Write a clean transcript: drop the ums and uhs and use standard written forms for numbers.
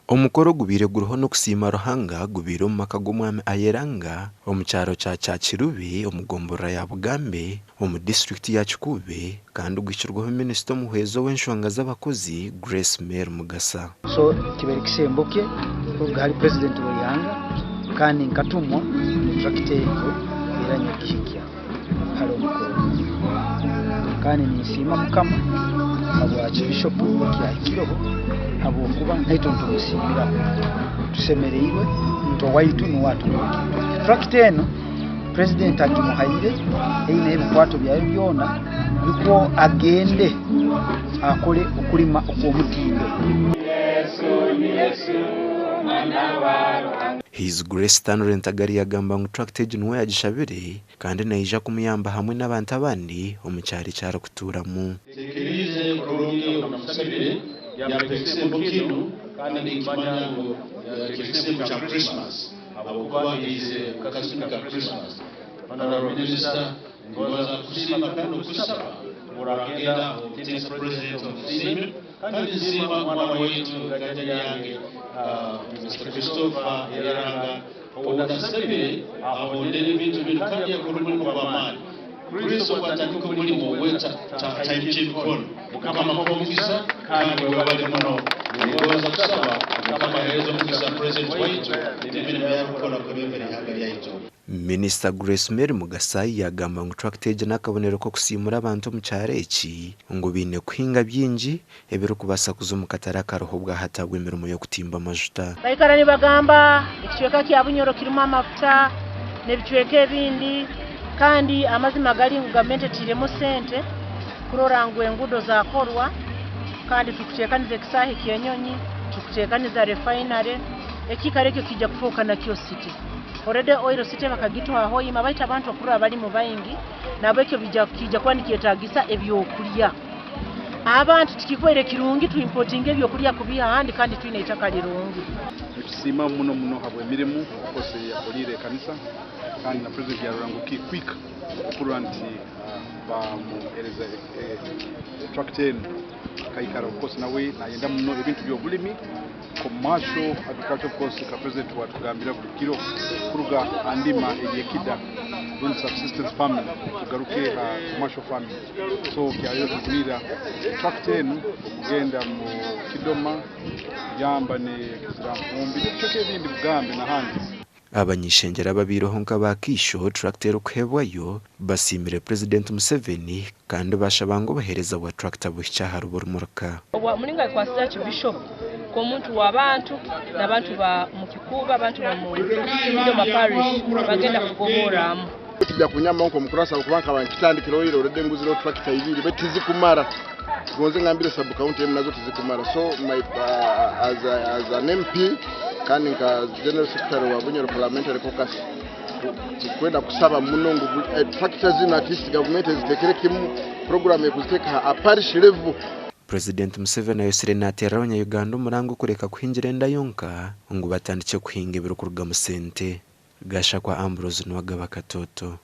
Omukoro ogubaire guriho n'okusiima Ruhanga gubaire omu maka g'Omwami Ayeranga omu kyaro kya Kyakirubi omu gomborora ya Bugambe omu disiturikiti ya Kikuube kandi guhikirweho minisita omuhwezi ow'enshonga z'abakozi Grace Mary Mugasa. So kibaire kisembo kye kuruga hali president w'eihanga kandi nkatumwa ngu tractor egyo era nyegihikya hali omukuru kandi ninsiima mukama habwa Archbishop ekyahikireho habwokuba naitwe nitumusiimiraho tusemereirwe nti owaitu nuwe aturukiire. Tractor enu president agimuhaire eine ebikwato byayo byona nikwo agende akole okulima okw'omutindo. His Grace Stanley Ntagali yagamba ngu tractor egi niwe yagishabire kandi naija kumuyamba hamwe n'abantu abandi omu kyaro eki arikutuuramu. Ntekeriize kurungi obu namusabire yampa ekisembo kinu kandi ninkimanya ngu kiri kisembo kya Christmas habwokuba eize omu kasumi ka Christmas. Honourable Minister, ningonza kukusiima kandi n'okukusaba ngu oragenda otiinisa President omusiime kandi nsiima omwana waitu jajja yange Mister Christopher Yaranga Obu nasabire ahondere ebintu binu kandi yakora omulimo gw'amaani. Kristo obu atandika omulimo we taimukya emikono. Mukama akuhe omugisa kandi webale muno. Ningonza kusaba Mukama ahereze omugisa President waitu n'emirimo eyarukukora kwebembera ihanga lyaitu. Minisita Grace Mary Mugasa yaagamba ngu turakita egi n'akabonero k'okusiimura abantu omu kyaro eki ngu baine kuhinga bingi ebirikubaasa kuza omu katare akariho obwahati ahabw'emirimo y'okutimba amajuta. Baikara nibagamba ekicweka kya Bunyoro kirimu amafuta n'ebicweka ebindi kandi amazima gari ngu gavumenti etiiremu sente kurora ngu enguudo zakorwa kandi turikuteekaniza ekisaahi ky'enyonyi, turikuteekaniza refinery, ekiikaro ekyo kiija kufooka nakyo city. Already oil city bakagituha Hoima baitu abantu okurora barimu baingi nahabwekyo kiija kuba nikyetaagisa ebyokurya. Abantu tikikubaire kirungi tu importinge ebyokurya kubiiha ahandi kandi twine eitaka rirungi. Nitusiima muno muno habw'emirimu of course eyakoliire ekanisa kandi na president yarora ngu ki quick okurora nti bamuhereza tractor enu akaikara of course nawe nayenda muno ebintu by'obulimi commercial agriculture of course nka president watugambira buri kiro kuruga ha ndima ey'ekida rundi subsistence farming tugaruke ha commercial farming. So kyarero tukunira tractor enu okugenda mu Kidoma, Yamba ne Kiziranfumbi n'ebicweka ebindi Bugambe n'ahandi. Abany'ishengyero ababaireho nk'aba Kaisho tractor erikuheebwayo basiimire Purezidenti Museveni kandi baashaba ngu obuheereza bwa tractor buhikye ahari buri muruka. Omuringo akwasize Archbishop nk'omuntu w'abantu n'abantu ba mu Kikuubo, abantu ba mu Kidoma Parish bagenda kugoborramu. Kijja kunyambaho nk'omukurasi habwokuba nkaba nkitandikiraho ira already nguzire tractor ibiri baitu tizikumara gonze ngambire sub county emu nazo tizikumara so my as, a, as an MP kandi nka general secretary wa Bunyoro parliamentary caucus tukwenda kusaba muno ngu tractor zinu at least government ezitekere kimu program ekuziteeka ha parish level. Purezidenti Museveni ayosire nateerera abanya-Uganda omuranga okureka kuhingira enda yonka ngu batandikye kuhinga ebirikurugamu sente. Gashakwa Ambrose niwe agaba akatooto.